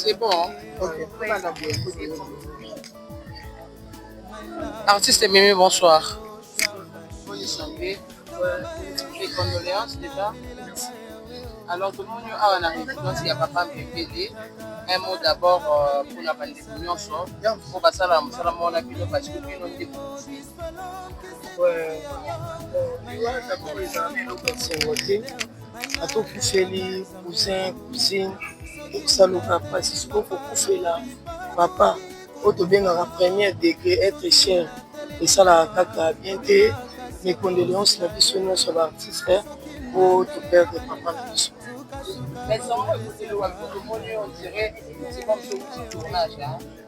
C'est bon. Ok. Artiste Mimi, bonsoir. Bonne santé. Mes condoléances déjà. Alors tout le monde awa na résidence ya papa Mbembele. Un mot d'abord euh, pour la bandeko nyonso mpo basala mosala moko na bino parce que bino nde bokufi. Liwa d'abord ezala na eloko ya esengo te ata okufeli cousin cousine ekosaluka mpasi sikoyo kokufela papa oyo tobengaka premier degre etre cher esalaka kaka bien te. Mes condoleances na biso nyonso ya ba artiste po to perdre papa na biso.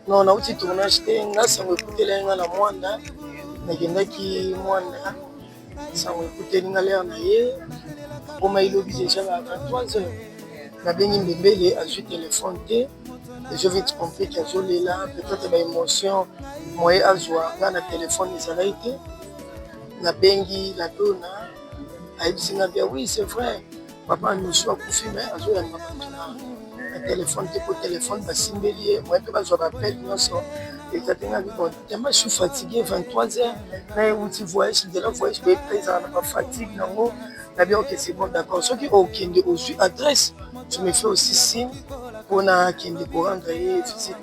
Non, nauti tournage te, nga sango ekutelaki nga na Mwanda, nakendaki Mwanda Sango ekuteli nga l'heure na ye akomaki lobi dejà na 23 heures nabengi Mbembele azui telephone te j'ai vite compris que azolela peut-etre ba emotions moyen azua nga na telephone ezalaki te nabengi la dona ayebisi nga bien oui c'est vrai Papa Michou akufi mais azoyamba bato na telefone te po telefone basimbeli ye moyen mpe bazwa ba appel nyonso eza te. Nga bon tellement je suis fatigué 23 heures na ewuti voyage nzela voyage boye mpe ezala na ba fatigue nango na bien ok c'est bon d'accord soki okende ozwi adresse tu me fais aussi signe mpona akende ko rendre ye visite.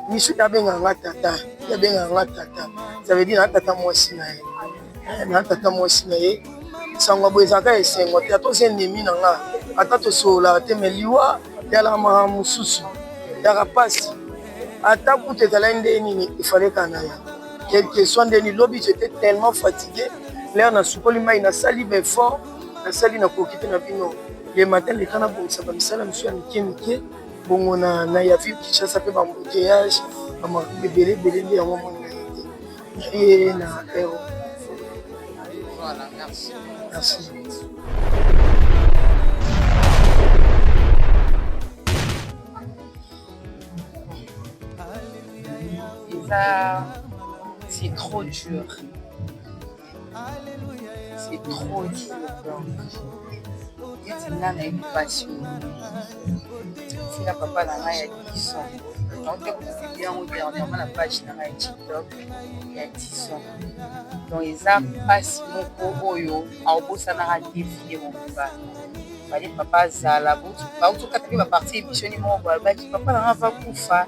Michou abengaka nga tata ye abengaka nga tata ça veut dire na tata mwasi na ye. Eh, na tata mwasi na ye sango ya boye ezalaka esengo te ata oza ennemi na nga ata tosololaka te me liwa yalaka makambo mosusu yaka mpasi ata kutu ezalaki nde nini efale kaka na ya quelque soit nde nini lobi j'étais tellement fatigué lere nasukoli mai nasali baeffort nasali nakoki te na bino le matin leka nabongisa bamisala mosusu ya mike mike bongo na ya ville kinshasa mpe bambouteillage bamakambo ebele ebele nde yango moni na ye te ye na ero. Voilà, merci. Merci. Eza c'est trop dur. C'est trop dur donc neti nga nayebi mpasi oyo tika papa na ngai ya 10 ans nauta kopublie yango dernièrement na page na ngai ya tiktok ya 10 ans donc eza mpasi moko oyo aobosanaka te vie mobimba fale papa azala bauti okata mpe baparti émission ni moko boye alobaki papa na ngai ava kufa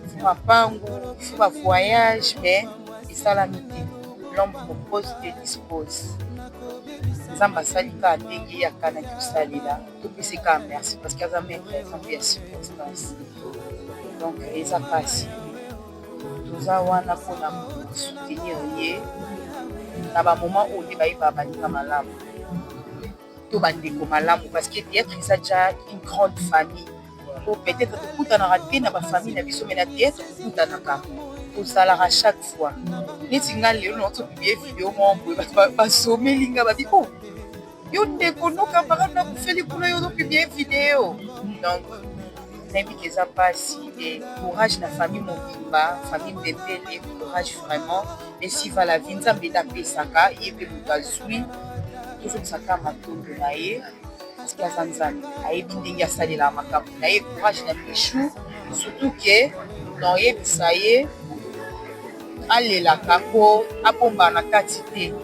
fo mapangu fo bavoyage mais esalami te l'homme propose Dieu dispose nzambe asali kaka ndenge ye akanaki kosalela topesi kaka merci parce que aza maître ya nzambe ya circonstance donc eza mpasi toza wana mpona kosoutenir ye na bamoment oyo nde bayebaka baninga malamu to bandeko malamu parce que théâtre eza déjà une grande famille po peut-être tokutanaka te na bafamille na biso mais na théâtre tokutanaka tozalaka chaque fois neti nga lelo nauti publie video moko boye bato basomeli nga babi o oh, yo ndeko no camarade nakufeli kuna yo ozopublie video donc nayebi ke eza mpasi e courage na famille mobimba famille mbembele courage vraiment Esiva la vie nzambe nde apesaka ye pe moto azui tozongisa kaka matondo na ye parce que aza nzambe ayebi ndenge asalelaka makambo na ye courage na michou surtout ke na oyebisa ye alelaka po abomba na kati te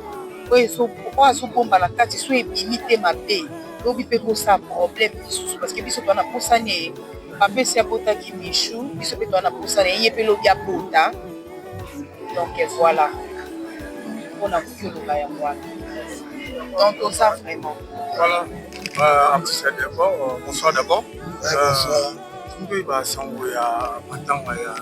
oyo azobomba na kati so ebimi te mabe lobi pe kosala problème lisusu parce que biso toza na posa ne papa esi abotaki michou biso pe toza na posa na ye ye pe lobi abota Donc voilà mpona koki oloba yango wana donc toza vraiment voilà euh, artiste d'abord euh, bonsoir d'abord ouais, bonsoir euh, toyeba sango ya matanga ya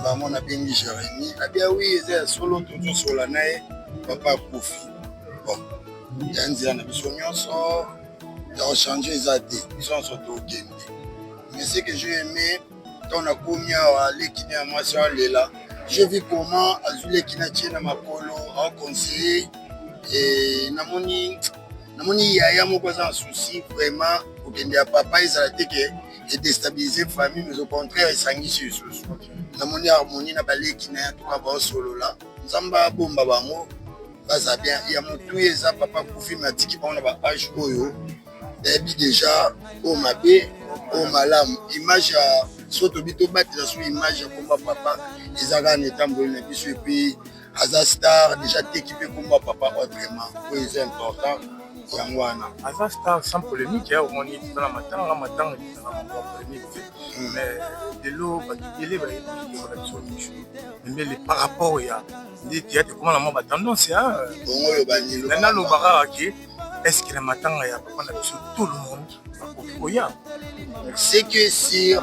bango nabengi jérémi abia wi eza ya solo tozosola na ye papa akufi bon ya nzela na biso nyonso ya kochange eza te biso nyonso tokende mais ce que j'ai aimé ntango nakomi awa leki ne ya mwasi alela je vis comment azwi leki na tie na makolo aoconseille e namoni namoni yaya moko aza na souci vraiment kokende ya papa ezala te ke edestabilise famille mais au contraire esangisi lisusu namoni harmonie na baleki na ye antuka baosolola nzambe abomba bango baza bien ya motuya eza papa akufi me atiki bango na ba age oyo. Nayebi deja oyo mabe, oyo malamu. Image ya so tobi tobatela so image ya komba papa eza kaka na etamboli na biso, et puis aza star déjà, teki mpe komba papa autrement, oyo eza important, yango wana. Aza star sans polémique. Ya omoni, toza na matanga, matanga ezala mambo ya polémique te. Mais lelo bato ebele bayebi ndeko na biso Michu Membele par rapport ya nde théâtre ekoma na mwa batendance. Bongo oloba nini? Naloba kaka ke est ce que na matanga ya papa na biso, tout le monde bakoki koya? Ce qui est sûr,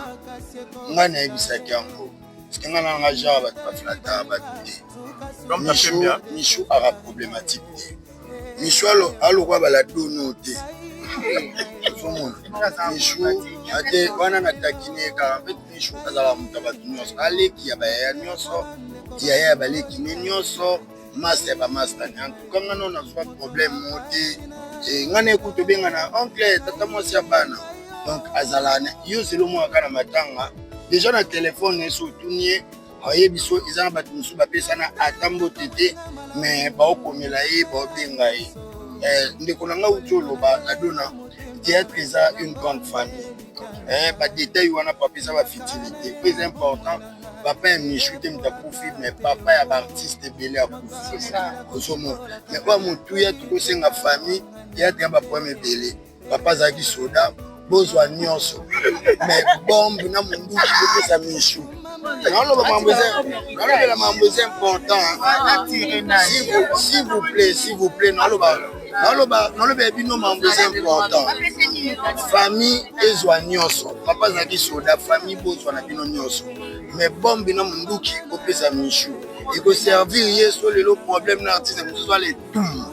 ngai nayebisaki yango, parce que ngai nanga genre bato baflataka bato te. Michu, Michu aka problématique te. Michu alokwa baladono te. Ozomona Michu ate wana na takine kaka. En fait, Michu azalaka moto ya bato nyonso, aleki ya bayaya nyonso, yaya ya baleki ne nyonso, master ya bamaster ne. En tout cas, ngai no nazwa problème moko te. Ngai na ekuti tobenga na oncle, tata mwasi ya bana. Donc azalaka na yo zelo moko kaka na matanga déjà na telefone. So otuni ye, ayebi so eza na bato mosusu bapesana ata mbote te, mais baokomela ye, baobenga ye. Ndeko na ngai uti oloba ladona, théâtre eza une grande famille. Badetail wana, papa, eza bafutilité. Po eza important, papa ya Michu te moto akufi, mais papa ya baartiste ebele akufi. Ozomona, mais oyo motuya tokosenga famille, théâtre ya baproblème ebele. Papa azalaki soda, bozwa nyonso, mais bombe na munduki bopesa Michu. Naloba mambo, nalobela mambo eza important. S'il vous plaît, s'il vous plaît, naloba, naloba, nalobela bino mambo eza important. Famille ezwa nyonso. Papa azalaki soda, famille bozwa na bino nyonso, mais bombe na munduki bopesa Michu, ekoservir ye. So lelo problème na artiste mosusu, ale tum,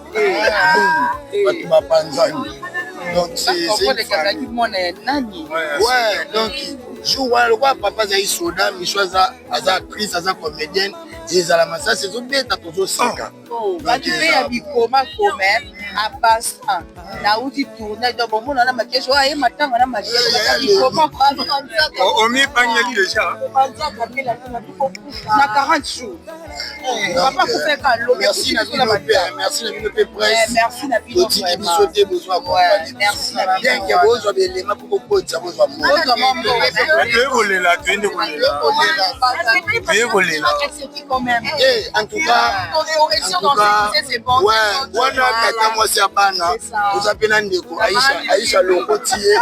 bato bapanzani. Donc c'est ouais, donc jour wana, lokola papa azali soda, Michu aza actrice, aza comédienne, ezala masasi ezobeta, tozoseka. Bato mpe ya bikoma kome apasa nauti tourne, donc bomona na maquillage oyo aye matanga na maquillage. Omipangeli déjà. Na 40 jours papa kufeka lobi. Merci na bino mpe, merci na bino mpe presse. Merci na bino. Botiki biso te, bozwa accompagne bien ke bozwa belema mpo bokotisa, bozwa. Toye kolela, toyende kolela, toye kolela. En tout cas, ouais, wana tata mwasi ya bana, oza mpe na ndeko Aisha, Aisha lokoti ye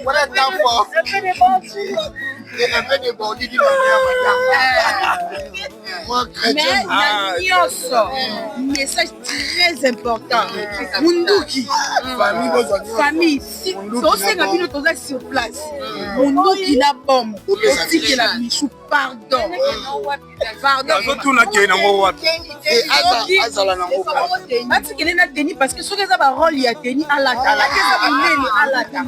wana temps fort et un peu débordé d'une manière, madame. Moi, chrétien. Mais na nyonso, message très important: munduki. Famille bozwa nyonso. Famille, tosenga bino, toza sur place, munduki na bombe otikela Michu, pardon, pardon. Azotuna kei nango wapi. Azala nango. Batikele na teni, parce que soki eza barole ya teni, alata, alata, eza monene, alata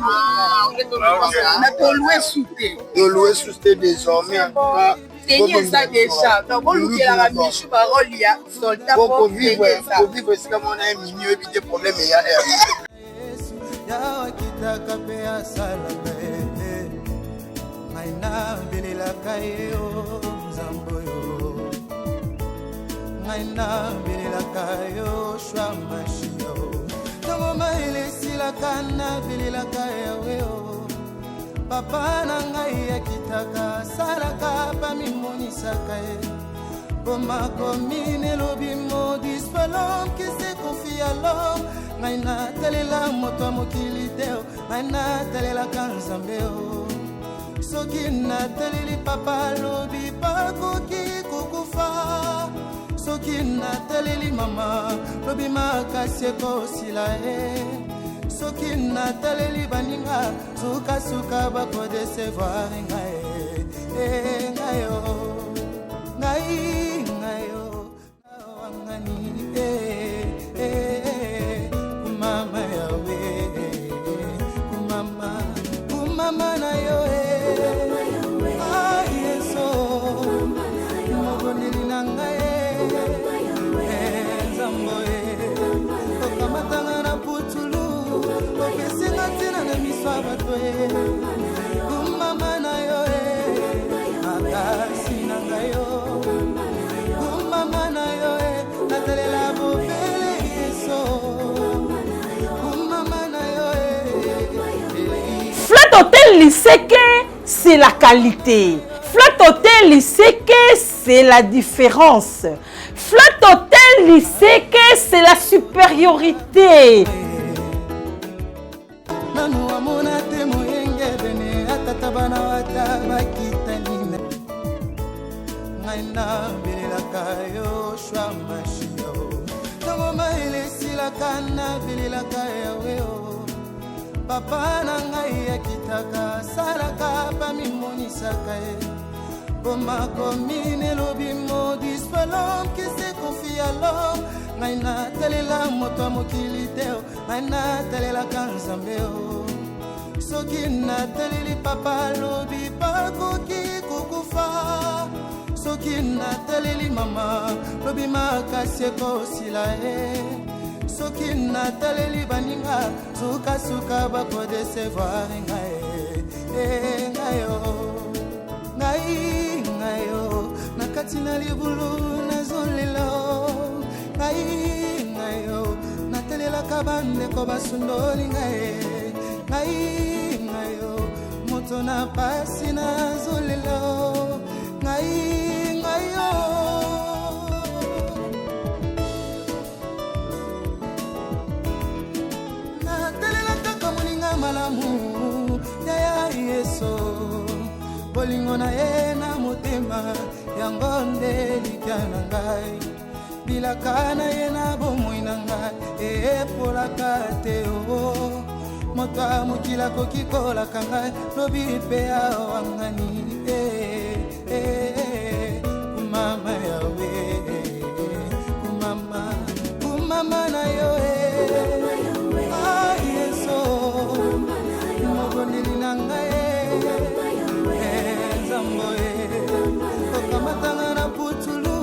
na tolue su te. Tolue su te désormais, en tout cas. Teni eza déjà, donc bolukelaka Michu barole ya soldat. Kovivre esika mona ye mimi, oyebi te problème eya r. Yawakitaka mpe asalaka ye, ngai nabelelaka ye o Nzambe oyo, ngai nabelelaka yo shwa mashia o ntango mayele esilaka, nabelelaka Yawe o papa na ngai akitaka, asalaka, bamimonisaka ye. Po makomi elobi: "Maudit soit l'homme qui se confie à l'homme." Ngai natalela moto ya mokili te, ngai natalelaka Nzambe o. Soki nataleli papa, alobi bakoki kokufa. Soki nataleli mama, lobi makasi ekosila ye. Soki nataleli baninga, sukasuka bakodécevoir ngai. Ngai o, ngai, ngai o wangani. Kumama Yawe, kumama, kumama na yo. Yesu mobondeli na ngai, Nzambe, okamatanga na putulu, opesinga ntina na miso ya bato. Kumama na yo, makasi na ngai yo, kumama na yo, natalela bobele Yesu. Flat Hotel Liseke, c'est la qualité. Flat Hotel Liseke, c'est la différence. Flat Hotel Liseke, c'est la supériorité. Nanu amona te moyengebene atata bana wata bakitani na ngai nabelelaka yo shwa mashio ntango mayele esilaka nabelelaka yawe o papa na ngai akitaka asalaka bamimonisaka ye bomakomi nelobi maudit soit l'homme qui se confie à l'homme. Ngai natalela moto ya mokili te, ngai natalelaka Nzambe o. Soki nateleli papa, alobi bakoki kokufa. Soki nateleli mama, lobi makasi ekosila ye. Soki nataleli baninga, sukasuka bakodécevoir ngai. E ngai o, ngai, ngai o, na kati na libulu nazolela o. Ngai, ngai o, natelelaka bandeko basundoli ngai. Ngai, ngai o, moto na pasi nazolela o. Ngai, ngai o. Natelela kaka moninga malamu yaya Yesu. Bolingo na ye na motema, yango nde elikya na ngai. Bilaka na ye na bomoi na ngai epolaka te o. Moto ya mokili akoki kolaka ngai, lobi mpe awangani. Eh, eh, eh, kumama Yawe, kumama, kumama na yo eh. Ah, Yesu mobondeli na ngai eh, Nzambo e, okamatanga na putulu,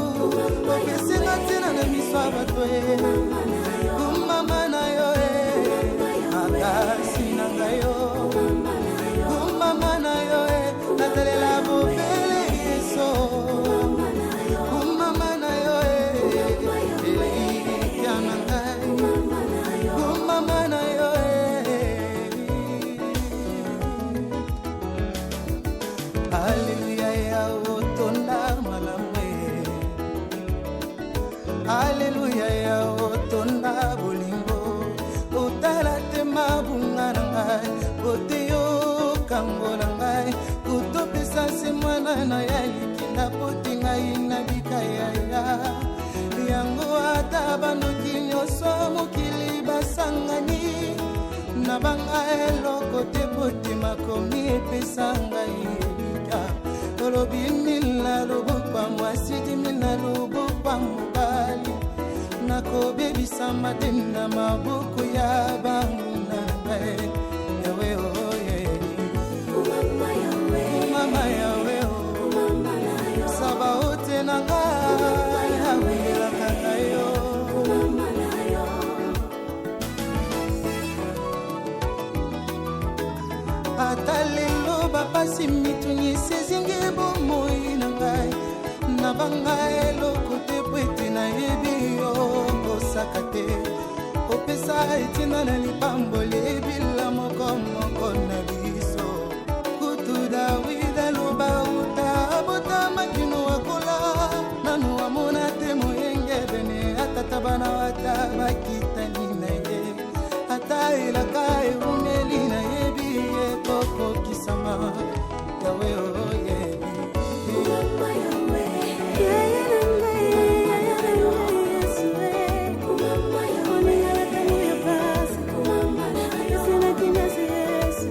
opesinga ntina na miso ya bato e. Kumama na yo e, makasi na ngai yo. Kumama na yo e, natalela bobele Yesu. Kumama na yo e, elikya na ngai. Kumama na yo e. Aleluya ya otonda malamu e. Aleluya ya otonda bolingo. Otala te mabunga na ngai, ote yokangola ngai. Kutopesa se mwana na ya likinda po te ngai nabika yaya. Yango ata bandoki nyonso mokili basangani, na banga eloko te, po te makomi epesa ngai elika. Olobi mille na loboko ya mwasi, 10 000 na loboko ya mobali, nakobebisama te na maboko ya banguna na ngai. Yawe oye, mama Yawe o, sabaote na ngai abundelaka ngai yo. Ata lelo bapasi mitungisi ezingi bomoi na ngai, nabanga eloko te, po ete nayebi yo kosaka te. Opesa etina na lipamboli ebila moko moko na biso. Kutu Dawid aloba uta abotama kino akola, nanu amona te moyengebene atata bana ata bakitani na ye. Ata elaka ewumeli, nayebi ekokokisama. Yawe oyebi. Yaya na ngai, yaya na ngai Yesu e, moninga ntango ya pasi, apeselaki nyonso. Yesu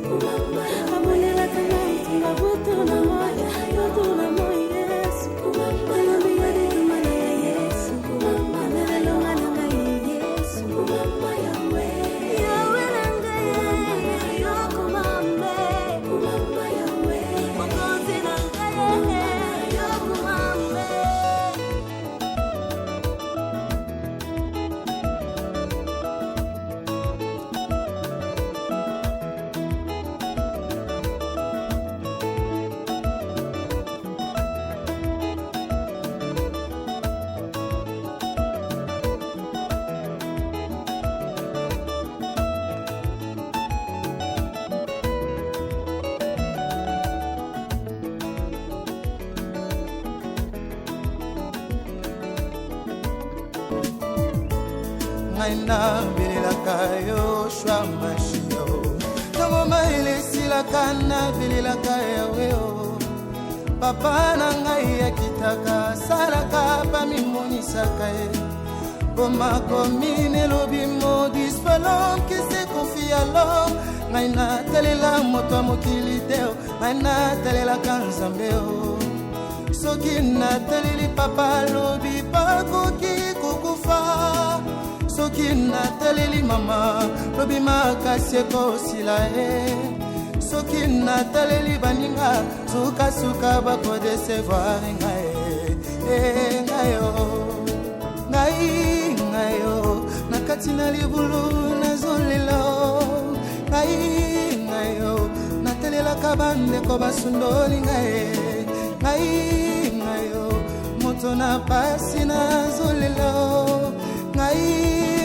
abondelaka ngai ntonga butu na moi, butu na moi. Yesu elombi ya bituma na ngai, Yesu elelonga na ngai, Yesu Yawe na ngai yokumame. Ngai nabelelaka yo shwa mashio ntango mayele esilaka nabelelaka yawe o papa na ngai akitaka asalaka bamimonisaka ye po makomi nelobi maudit soit l'homme qui se confie à l'homme ngai natalela moto ya mokili te o ngai natalelaka nzambe o soki nataleli papa alobi bakoki kokufa soki nataleli mama lobi makasi ekosila ye soki nataleli baninga sukasuka bakodesevoir ngai eh, ngai o oh. ngai ngai o oh. na kati na libulu nazolela oh. ngai ngai o natelelaka bandeko basundoli ngai ngai ngai o moto na pasi nazolela ngai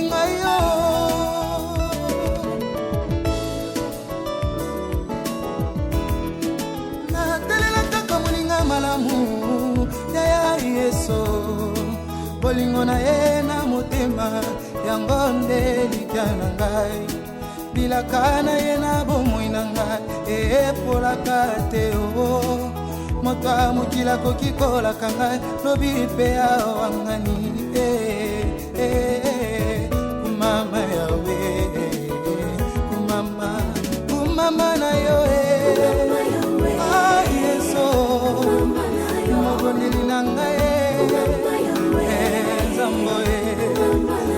ngai o natelela kaka moninga malamu yaya yesu bolingo na ye na motema yango nde likya na ngai bilaka na ye na bomoi na ngai epolaka te o oh. moto ya mokili akoki kolaka ngai lobi mpe awangani eh, eh, eh, kumama yawe kumama kumama na yo ah, yesu mobondeli na ngai nzambo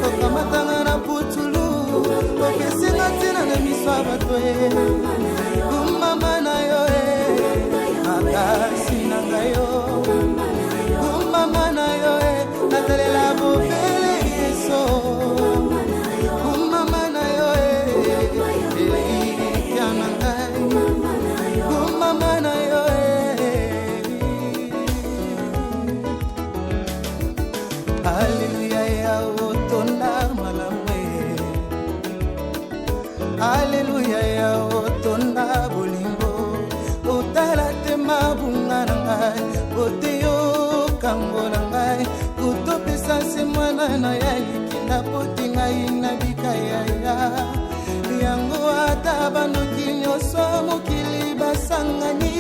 okamatanga na putulu opesinga ntina na miso ya bato kumama na yo makasi na ngai yo kumama na yo natalela bobele yesu kumama na yo elikya na ngai kumama na yo Aleluya yawe otonda malamu Aleluya yawe otonda bolingo otala te mabunga na ngai ote yokangola ngai kotopesa se mwana na ya likinda poti ngai nabika yaya yango ata bandoki nyonso mokili basangani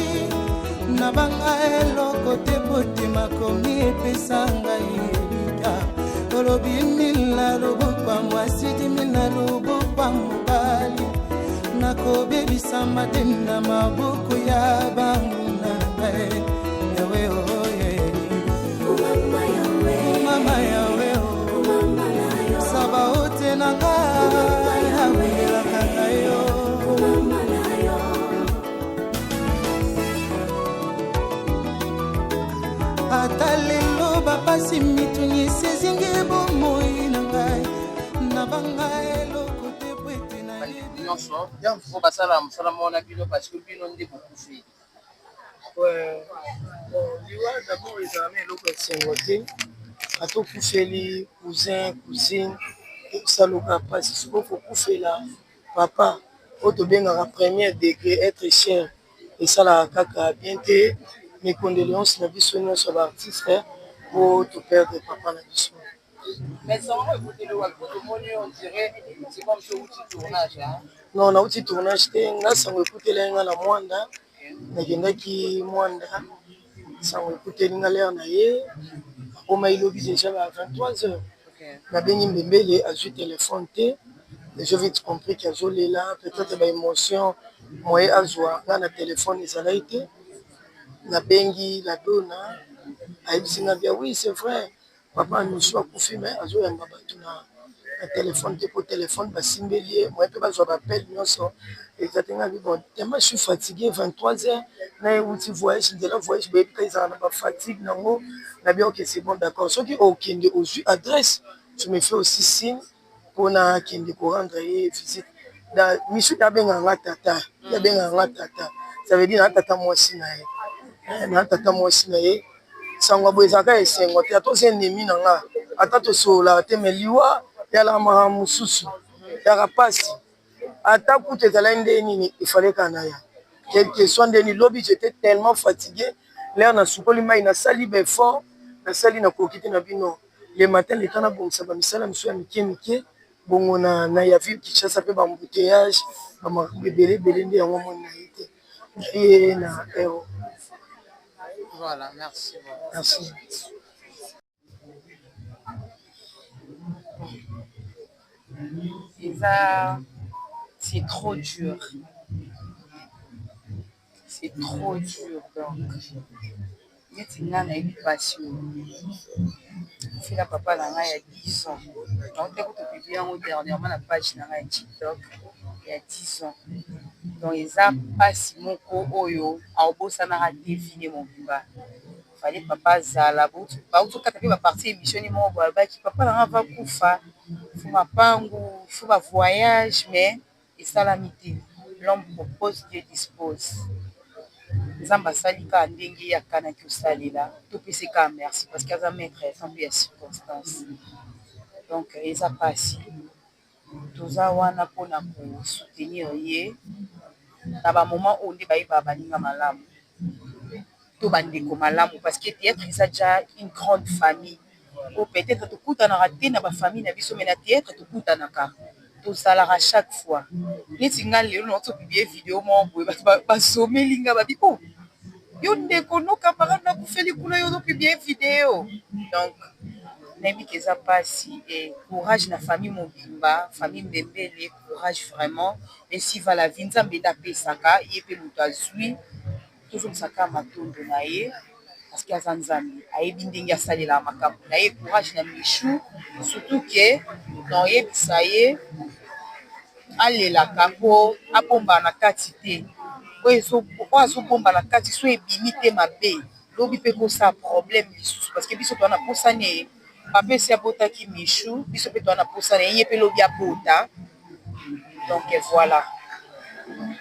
na banga eloko te pote makomi epesa ngai elika olobi mila loboko ya mwasi dimila loboko ya mobali nakobebisama te na maboko ya banguna ngai yawe oye mama yawe sabaote na ngai abundelaka ngai yo ata lelo bapasi mitungisi ezingi bomoi na ngai na banga eloko te po ete na nyonso po basala mosala moko na bino parce que bino nde bokufeli. Liwa d'abord ezala na eloko ya esengo te ata okufeli cousin cousine esaloka mpasi sikoyo kokufela papa oyo tobengaka premier degre etre cher esalaka kaka bien te mes condoleances na biso nionso ba artistes po to perdre papa na biso. Non nawuti tournage te nga sango ekutelaki nga na muanda nakendaki muanda sango ekuteli nga l'heure na ye akomaki lobi dejà ba 23 heures nabengi mbembele azui telephone te j'ai vite compris que azolela peut etre ba emotion moyen azua nga na telephone ezalaki te nabengi la dona ayebisi nga bien oui c'est vrai papa michou akufi mais azoyamba batu na telephone te po telephone basimbeli ye moyen pe bazua ba appel nionso eza te nga nalobi bon tellement je suis fatigue 23 heures nawuti voyage nzela voyage boyebi kaka ezalaka na ba fatigue nango nalobi ok c'est bon d'accord soki okende ozui adresse tu me fais aussi signe po nakende ko rendre ye visite michou abengaka nga tata ye abengaka nga tata ça veut dire naza tata mwasi naye naza tata mwasi naye sango ya boye ezalaka esengo te ata oza ennemi na nga ata tosololaka te mais liwa ezalaka makambo mosusu ezalaka pasi ata kutu ezalaki ndenge nini il fallait kaka naya quelque soit ndenge nini lobi j'etais tellement fatigue l'heure nasukoli mayi nasali ba effort nasali nakoki te na bino le matin le temps nabongisa ba misala misusu ya mike mike. Bongo na, na ya ville Kinshasa mpe ba embouteillage ba makambo ebele ebele nde yango omoni na ye te. Naye na heure. Voilà, merci beaucoup. Merci. Eza c'est trop dur. C'est trop dur donc neti nga nayebi pasi oyo kufela papa na ngai ya 10 ans nauti kutu publie yango dernièrement na page na ngai ya tiktok ya 10 ans donc eza pasi moko oyo aobosanaka te vie ne mobimba fallait papa azala bauti kokata mpe ba partie émission ni moko boye alobaki papa na ngai ava kufa fo mapangu fo ba voyage mais esalami te l'homme propose Dieu dispose nzambe asali kaka ndenge ye akanaki osalela topesi kaka merci parce que aza maître ya temps mpe ya circonstance donc eza mpasi toza wana mpona kosoutenir ye na bamoment oyo nde bayebaka baninga malamu to bandeko malamu parce que théâtre eza déjà une grande famille oyo peut-être tokutanaka te na bafamille na biso mais na théâtre tokutanaka tozalaka chaque fois neti nga lelo nauti kopublier video moko boye bato bazomeli nga babi o yo ndeko no camarade nakufeli kuna yo ozopublier video donc nayebi ke eza mpasi e courage na famille mobimba famille mbembele courage vraiment ainsi va la vie nzambe nde apesaka ye mpe moto azwi tozongisa kaka matondo na ye parce que aza nzambe ayebi ndenge asalelaka makambo na ye courage na michu surtout ke na oyebisa ye alelaka mpo abomba na kati te oyo azobomba na kati so ebimi te mabe lobi mpe kosala problème lisusu parce que biso toza na posani ye papa esi abotaki michu biso mpe toza na posani ye mpe lobi abota donc voilà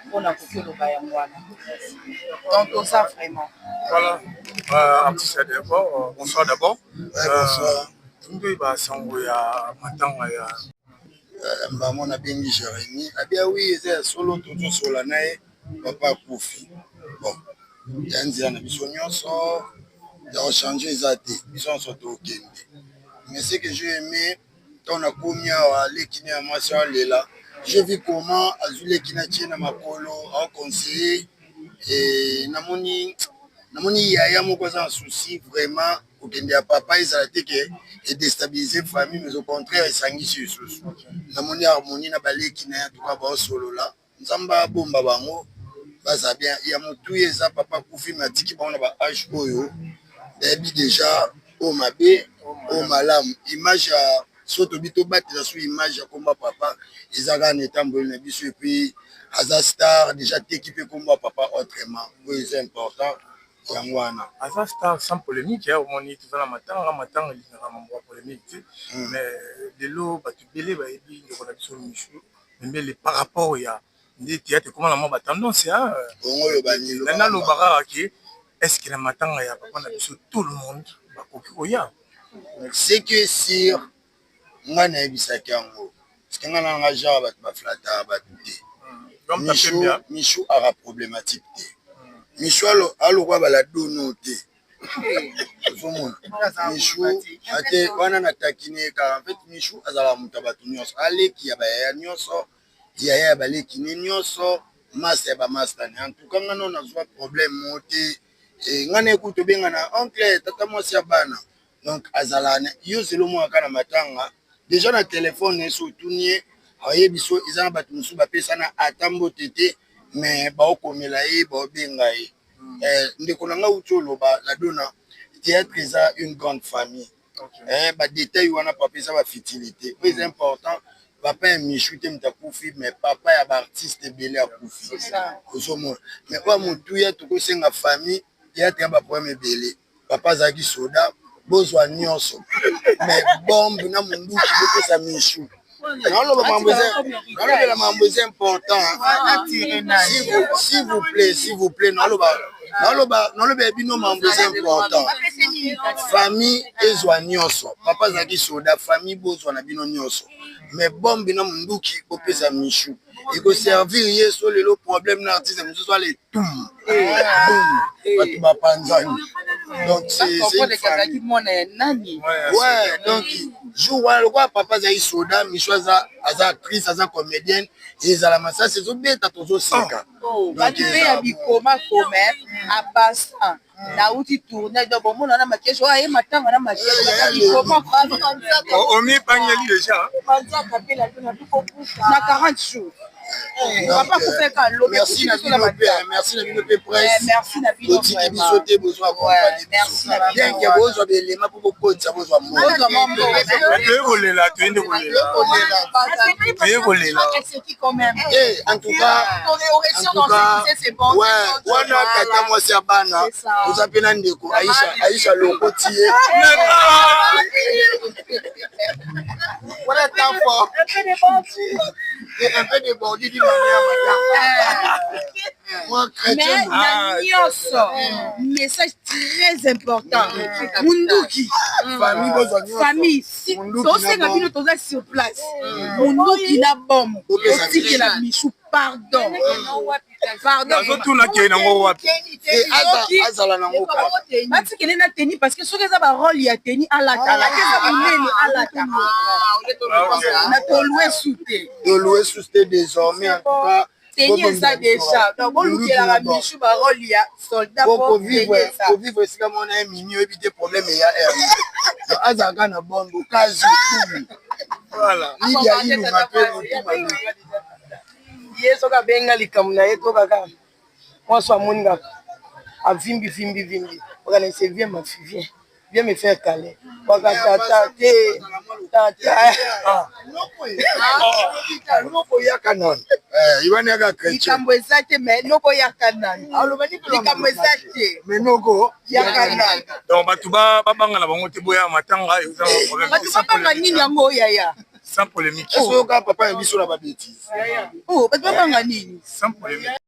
mpona koki oloba yango wana donc toza vraiment. Voilà, artiste d'abord, bonsoir d'abord. Ouais, bonsoir. Nde basango ya matanga ya Mbamo nabengi Jérémi abia wi eza ya solo tozosola na ye papa akufi bon ya nzela na biso nyonso ya kochange eza te biso nyonso tokende mais ce que j'ai aimé ntango nakomi awa aleki ne ya mwasi alela j'ai vu comment azwi leki na tie na makolo aoconseiller namoni namoni yaya moko aza na souci vraiment kokende ya papa ezala te ke edéstabilise famille mais au contraire esangisi lisusu namoni harmonie na baleki na ye en tout cas baosolola nzambe abomba bango baza bien ya motuya eza papa akufi me atiki bango na ba âge oyo bayebi déjà oyo mabe oyo malamu image ya so tobi tobatela so image ya komba papa eza kaka na etamboli na biso et puis aza star déjà teki mpe komba papa autrement oyo eza important yango wana. Aza star sans polémique ya omoni toza na matanga matanga elingaka mambo ya polémique te mais lelo bato ebele bayebi ndeko na biso michu mbele par rapport ya nde théâtre ekoma na mwa batendance ya bongo oloba nini? Naloba kaka ke est ce que na matanga ya papa na biso tout le monde bakoki koya? Ce qui est sûr, ngai nayebisaki yango parce que ngai nanga genre bato baflataka bato te. Michu, Michu aka problématique te. Michu alokwa baladono te ozomona Michu ate wana na takini ye kaka. En fait, Michu azalaka moto ya bato nyonso, aleki ya bayaya nyonso, yaya ya baleki ne nyonso, masa ya bamasta ne. En tout cas, ngai nano nazwa problème moko te. Ngai na ekuti tobenga na oncle tata mwasi ya bana donc azalaka na yo zelo moko na matanga déjà na telefone ye so otuni ye ayebi so eza na bato mosusu bapesana ata mbote te mais baokomela ye baobenga ye. Ndeko na ngai uti oloba ladona théâtre eza une grande famille. Badetail wana papa eza bafutilité oyo eza important papa ya Michu te moto akufi mais papa ya baartiste ebele akufi ozomona mais oyo motuya tokosenga famille théâtre ya baproblème ebele papa azalaki soda bozwa nyonso mais bombe na munduki bopesa Michu nalobela makambo eza important s'il vous plaît, s'il vous plaît. Nalobela bino makambo eza important famille ezwa nyonso papa azalaki soda famille bozwa na bino nyonso mais bombe na munduki bopesa Michu ekoservir ye so lelo problème na artiste mosusu ale tum bato bapanzani. Donc c'est azalaki mwana ya nani? Ouais, donc jour wana lokola papa azali soda, Michou aza aza actrice, aza comédienne, ezala masasi ezobeta, tozoseka. Bato mpe ya bikomakoma abasan nauti tourne, donc bomona na maquillage oyo aye matanga na maquillage. Omipangeli déjà. Na 40 jours papa akufeka lobi. Merci na bino mpe, merci na bino mpe presse. Merci na bino. Botiki biso te, bozwa accompagne biso bien ke bozwa belema mpo bokotisa, bozwa. Toye kolela, toyende kolela, toye kolela. En tout cas, ouais, wana tata mwasi ya bana, toza mpe na ndeko Aisha, Aisha Lokoti ye wana temps fort et un peu débordé d'une manière madame. Moi chrétien. Mais na nyonso, message très important, munduki. Famille, bozwa nyonso. Famille, tosenga bino, toza sur place, munduki na bombe otikela Michu, pardon, pardon. Azotuna kei nango wapi. Azala nango kaka. Batikele na teni, parce que soki eza barole ya teni, alata, alata, eza monene, alata na tolue su te. Tolue su te désormais, en tout cas. Teni eza déjà, donc bolukelaka Michu barole ya soldat. Kovivre esika mona ye mimi, oyebi te problème eya r, azalaka na bombe kazi. Voilà. Lidia Ilunga mpe motu mabe. Ye soki abenga likambo na ye to kaka mwasi amoni kaka avimbi vimbi vimbi, okanisa viens ma fille, viens, viens me faire câlin, waka tata te, tata. Noko yaka nano, iwani yaka chrétien. Likambo eza te, mais noko yaka nani, likambo eza te. Mais noko. Yaka nani. Donc bato babanga na bango te, boya matanga eza problème. Bato babanga nini yango, yaya? Sans polémique. Esoyoka papa ya biso na babêtises. Oh, bato babanga nini? Sans polémique.